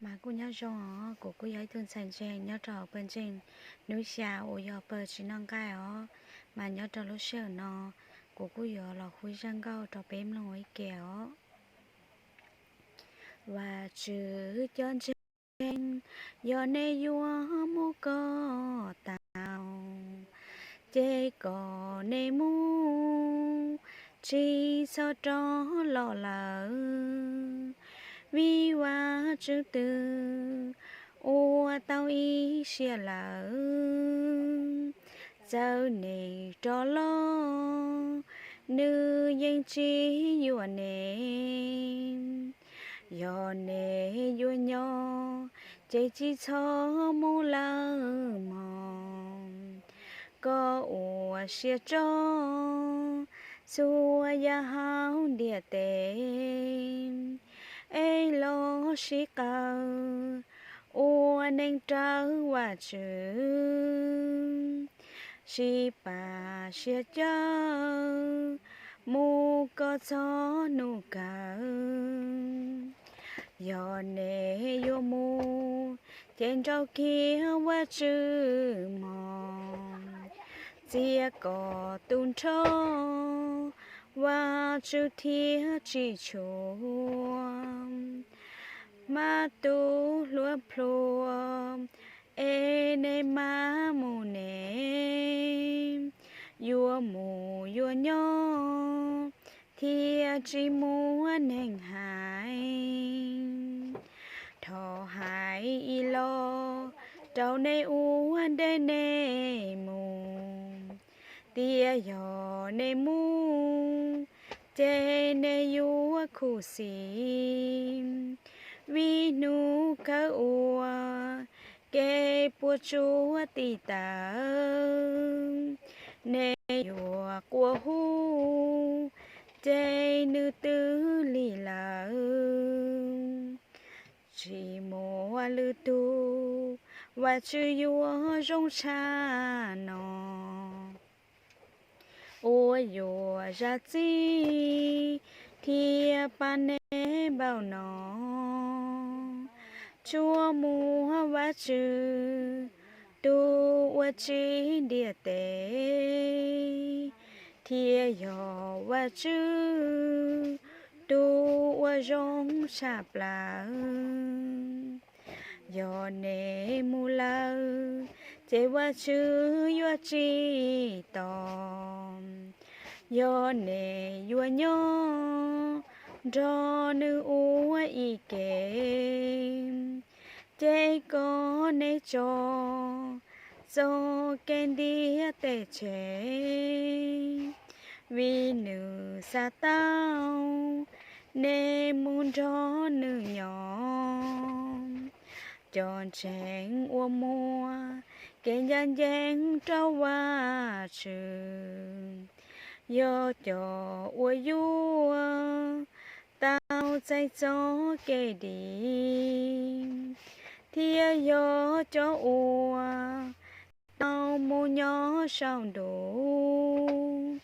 Mas kuj nyob zoo os, kuv kuj yog ib tug ntxhais ntseeg nyob rau hauv pawg ntseeg Hnub Xya uas yog pawg tsis noj nqaij os. Mas nyob rau lub sij hawm no, kuv kuj yuav los hu zaj nkauj rau peb mloog ua ib ke os. Vajtswv cov ntseeg, yog nej yuav mus kom tau, ces kom nej mus, tsis txhob rov los lawm. Vim Vajtswv twb ua tau ib siab lawm, txawm nej rov los, nws yeej tsis yuam nej. Yog nej yuav nyob, ces tsis txhob mus lawm mog. Koj ua siab tso txhua yam hauv ntiaj teb, es los sib qawm ua neej raws Vajtswv, sib pab sib caw mus kom txog hnub kawg. Yog nej yuav mus, ces nrauj kiag Vajtswv mog, txiav kom tu nrho, Vajtswv thiaj tsis tshua. Hma tus hluas plhuav, es nej mam mus ne, yuav mus yuav nyob, thiaj tsis muaj neeg hais. Thov hais ib los rau nej ua ntej nej mus, tias yog nej mus, ces nej yuav khuv xim, vim hnub kawg ua kev puas tsuaj tiv taw, nej yuav quaj hu, ces nws twb lig lawm. Tsis muaj lwm tus, Vajtswv yuav zoo tshaj no, uas yuav zam txim thiab pab nej npaum no. Tsuas muaj Vajtswv, tus uas tsim ntiaj teb, thiaj yog Vajtswv, tus uas zoo tshaj plaws. Yog nej mus lawm, ces Vajtswv yuav tsis tos. Yog nej yuav nyob nrog nws ua ib ke, ces kom nej tso txoj kev ntiaj teb tseg, vim nws xav tau nej mus nrog nws nyob. Cov ntseeg uas muaj kev ncaj ncees rau Vajtswv, yog cov uas yuav tau txais txoj kev dim, thiaj yog cov uas tau mus nyob saum ntuj,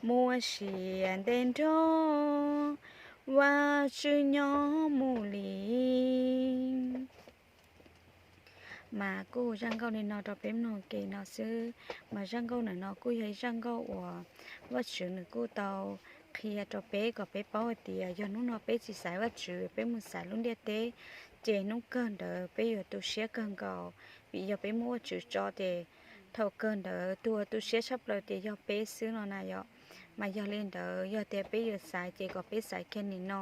muaj sia ntev nrog Vajtswv nyob mus li. Mas kuj zaj nkauj li no rau peb mloog ke no xwb. Mas zaj nkauj ntawm no kuj yog ib zaj nkauj uas Vajtswv nws kuj tau qhia rau peb kom peb paub hais tias yog hnub no peb tsis xaiv Vajtswv, peb mus xaiv lub ntiaj teb, ces hnub kawg ntawd peb yuav tu siab kawg nkaus. Vim yog peb muab Vajtswv tso ces thaum kawg ntawd tus uas tu siab tshaj plaws ces yog peb xwb no na yom. Mas yog li ntawd yog tias peb yuav xaiv ces kom peb xaiv kiag nim no.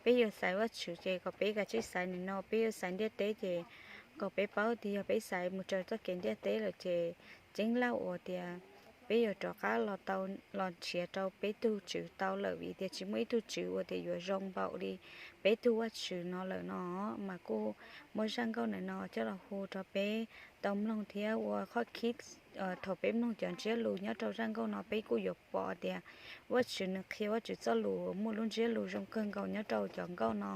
Peb yuav xaiv Vajtswv ces kom peb kav tsij xaiv nim no. Peb yuav xaiv ntiaj teb ces kom peb paub tias yog peb xaiv mus raws txoj kev ntiaj teb lawm ces ceeb laj uas tias peb yuav rov qab los tau, los nrhiav rau peb tug tswv tau lawm, vim tias tsis muaj ib tug tswv uas tias yuav zoo npaum li peb tug Vajtswv no lawm no. Mas kuj muab zaj nkauj ntawm no coj los hu rau peb tau mloog thiab ua qhov khib. Thaum peb mloog cov ntsiab lus nyob rau zaj nkauj no peb kuj yuav pom tias Vajtswv nws qhia Vajtswv txoj lus muaj lub ntsiab lus zoo kawg nkaus nyob rau cov nkauj no.